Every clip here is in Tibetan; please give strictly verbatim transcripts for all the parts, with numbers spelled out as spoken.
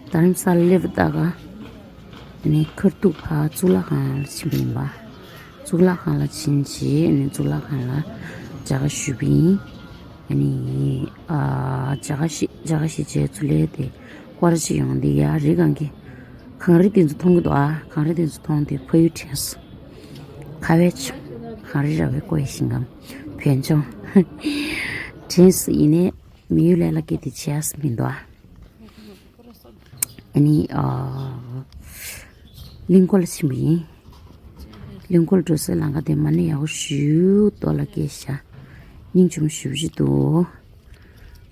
རྡ་རམ་ས་ལ་སླེབས་པ་ད་ག་ཨ་ནི་ཁ་ཐུག་ཕར་གཙུག་ལག་ཁང་ལ་ཕྱིན་པ་ཡིན་པ། གཙུག་ལག་ཁང་ལ་ཕྱིན་རྗེས་ཨ་ནི་གཙུག་ལག་ཁང་ལ་མཇལ་ཁ་ཞུས་པ་ཡིན། ཨ་ནི་ཨ་མཇལ་ཁ་ཞུས་མཇལ་ཁ་ཞུས་རྗེས་ཚུར་སླེབས་ཏེ་སྐོར་ར་ཅིག་ཡོང་དེ་ཡ་རི་སྒང་གི་གངས་རི་དེ་ཚོ་མཐོང་གི་འདུག་ཨ། གངས་རི་དེ་ཚོ་མཐོང་དེ་ཕ་ཡུལ་དྲན་སོང་། ཁ་བའི་ཆུ། གངས་རི་ར་བས་བསྐོར་བའི་ཞིང་ཁམས། བོད་ལྗོངས། དྲན་སོང་། ཡིན་ནའི་མི་ཡུལ་ལས་ལ་སྐད་དེ་བྱས་མི་འདུག་ཨ། ཨ་ནི་ཨ། གླིང་སྐོར་ལ་ཕྱིན་པ་ཡིན། གླིང་སྐོར་འགྲོ་སའི་ལམ་ཁ་དེ་མ་ཎི་ཡག་པོ་ཞེ་པོ་ཅིག་ལ་བཀལ་ཤག་སྙིང་རྗེ་མོ་ཞེ་པོ་ཅིག་འདུག་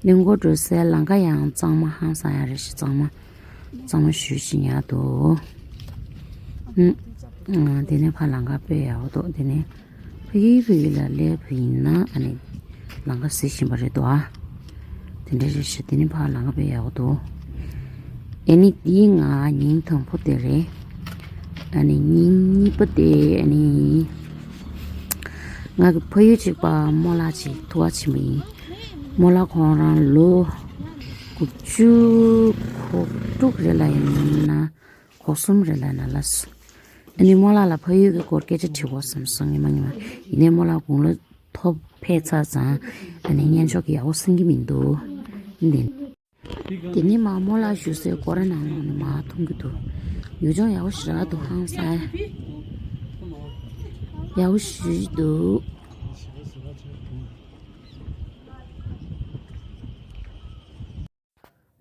གླིང་སྐོར་འགྲོ་སའི་ལམ་ཁ་ཡང་གཙང་མ་ཧང་སང་ཡག་རེད་ཤག་གཙང་མ་གཙང་མ་ཞེ་པོ་ཅིག་ཉར་འདུག་ཨུམ། དེ་ནས་ཕར་ལམ་ཁ་དཔེ་ཡག་པོ་འདུག་དེ་ནས་ཕ་གིའི་བོད་ཡིག་ལ་སླེབས་པ་ཡིན་ན་ཨ་ནི་ལམ་ཁ་གཟིགས་བཞིན་པ་རེད་འདུག་ཨ། དེ་འདྲ་རེད་ཤག་དེ་ནས་ཕར་ལམ་ཁ་དཔེ་ཡག་པོ་འདུག་ཨ་ནི་འདི་ང་ཉིན་དང་པོ་དེ་རེད། ཨ་ནི་ཉིན་གཉིས་པ་དེ་ཨ་ནི་ང་གི་ཕ་ཡུལ་གཅིག་པ་རྨོ་ལགས་ཅིག་ཐུག་པར་ཕྱིན་པ་ཡིན། རྨོ་ལགས་ཁོང་རང་ལོ་དགུ་བཅུ་གོ་དྲུག་རེད་ལབ་ཡིན་ན། གོ་གསུམ་རེད་ལབ་ན་ལབ་སོང་། ཨ་ནི་རྨོ་ལགས་ལ་ཕ་ཡུལ་གྱི་སྐོར་སྐད་ཆ་དྲི་དགོས་བསམ་སོང་། ངས་མ་ངས་མ་ཡིན་ནའི་རྨོ་ལགས་དགུང་ལོ་མཐོ་ཕེབས་ཚར་ཙང་ཨ་ནི་སྙན་ཆོག་གི་ཡག་པོ་གསན་གྱི་མི་འདུག་དེ་ནས་མར་རྨོ་ལགས་བཞུགས་སའི་སྐོར་ར་ནང་ལོགས་ནས་མར་མཐོང་གི་འདུག་ཡུལ་ལྗོངས་ཡག་པོ་ཞེ་དྲག་འདུག་ཧང་སང་། ཡག་པོ་ཞེ་པོ་ཅིག་འདུག་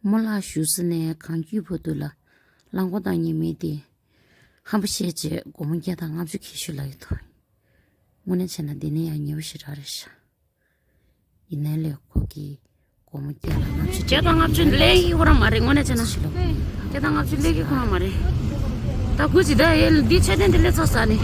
རྨོ་ལགས་བཞུགས་ས་ནས་གངས་སྐྱིད་བར་དུ་ལ་རླངས་འཁོར་བཏང་མཁན་མི་དེ་ཧམ་པ་བཤད་བྱས་སྒོར་མོ་བརྒྱ་དང་ལྔ་བཅུ་ཁྱེར་ཤོག་ལབ་ཀྱི་འདུག་དངོས་གནས་བྱས་ན་འདི་ནས་ཡང་ཉེ་པོ་ཞེ་དྲག་རེད་ཤག་ཡིན་ནའི་ལས་ཁོ་གིས་སྒོར་མོ་བརྒྱ་དང་ལྔ་བཅུ་བརྒྱ་དང་ལྔ་བཅུ་ལས་ཀྱི་ཁོ་རང་མ་རེད། དངོས་གནས་བྱས་ན་བརྒྱ་དང་ལྔ་བཅུ་ལས་ཀྱི་ཁོ་རང་མ་རེད། ད་དགུ་ཅི་ད་ཡེ་འདི་ཆ་ལྡན་འདི་ལས་ཚོགས་ས་ནི།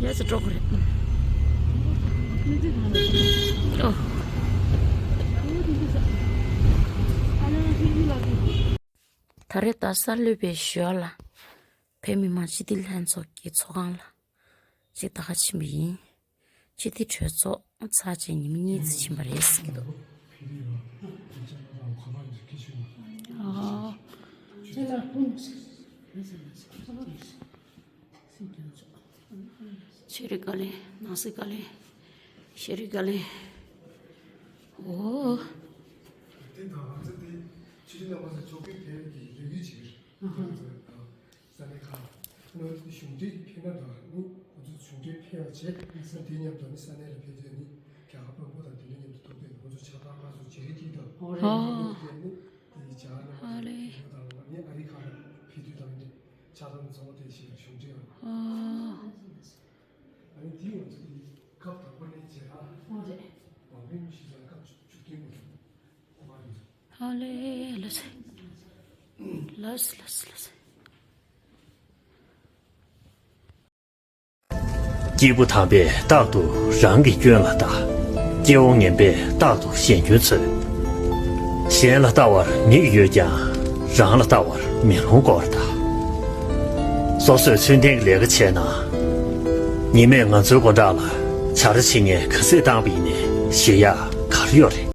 ཡ་ཚ་གྲོགས་རེད། ཨོ། ད་རེས་རྡ་ས་ལྷོ་པའི་ཞོལ་ལ་བོད་མི་མང་སྤྱི་འཐུས་ལྷན་ཚོགས་ཀྱི་ཚོགས་ཁང་ལ་ཅིག་ད་ག་ཕྱིན་པ་ཡིན། སྤྱི་འཐུས་གྲོས་ཚོགས་ཚར་རྗེས་ཉི་མ་གཉིས་ཙམ་ཕྱིན་པ་རེད་ཟེར་གྱི་འདུག་ཨོ། ཕྱི་རི་ཀ་ལེ། ནང་སྲིད་ཀ་ལེ། ཤེས་རིག་ཀ་ལེ། ཨོ། དེ་དང་ང་ཚོ་དེ་ཕྱི་རི་ནང་པ་ཚོ་ཚོགས་པའི་ཕན་ཡོན་གྱི་ལས་འགུལ་བྱེད་ཀྱི་རེད། ང་ཚོ་ས་གནས་ཁག་ནང་གཞུང་འབྲེལ་གྱི་ཕན་ན་དང་ནི་ང་ཚོ་གཞུང་འབྲེལ་ཕན་ཡོན་བྱེད་ས་དེ་མཉམ་དུ་ནི་ས་གནས་ལ་ཕེབས་དུས་ནི་རྒྱ་གར་དཔོན་པོ་དང་དེ་ནས་མཉམ་དུ་ཐུག་པའི་ང་ཚོ་ཕྱག་རྟགས་སྔར་སྲོལ་བརྗེ་རེས་ཀྱི་དང་ཨོ་རེད། ཨོ། དེ་ནི་དེ་ནི་ཇ་ནི་ཨ་ལེ། ང་དང་ནི་ཨ་རི་ཁག་ལ་ཕེབས་དུས་དང་ནི་ཕྱག་རྟགས་ཚང་མ་དེ་ཞིག་ལ་གཞུང་འབྲེལ་ཨང་། ཨོ། ཨ་ནི་དེའི་ང་ཚོ་དེ་སྐབས་དང་པོ་ནས་བྱས་ན་ཨོ་རེད། འོང་མི་མི་ཞིག་ལ་སྐབས་བཅུ་བདུན་ལ་ཨོ་མ་རེད། ཨ་ལེ་ལགས་སེ། ལགས་སེ་ལགས་སེ་ལགས་སེ། སྐྱེས་བུ་དམ་པས་རྟག་ཏུ་རང་གི་སྐྱོན་ལ་ལྟ། སྐྱེ་བོ་ངན་པས་རྟག་ཏུ་གཞན་སྐྱོན་འཚོལ། གཞན་ལ་ལྟ་བར་མིག་ཡོད་ཀྱང་རང་ལ་ལྟ་བར་མེ་ལོང་བསྐོར་ལྟ། སོ་སོས་ཚུལ་ལྡན་གྱི་ལས་ཀ་བྱས་ན། ཉི་མས་ང་ཚོའི་སྒོ་འགྲམ་ལ་བྱ་ར་བྱེད་མཁན་ག་ཚོད་བཏང་བ་ཡིན་ནའི་ཞེད་ཡག་ག་རེ་ཡོད་རེད།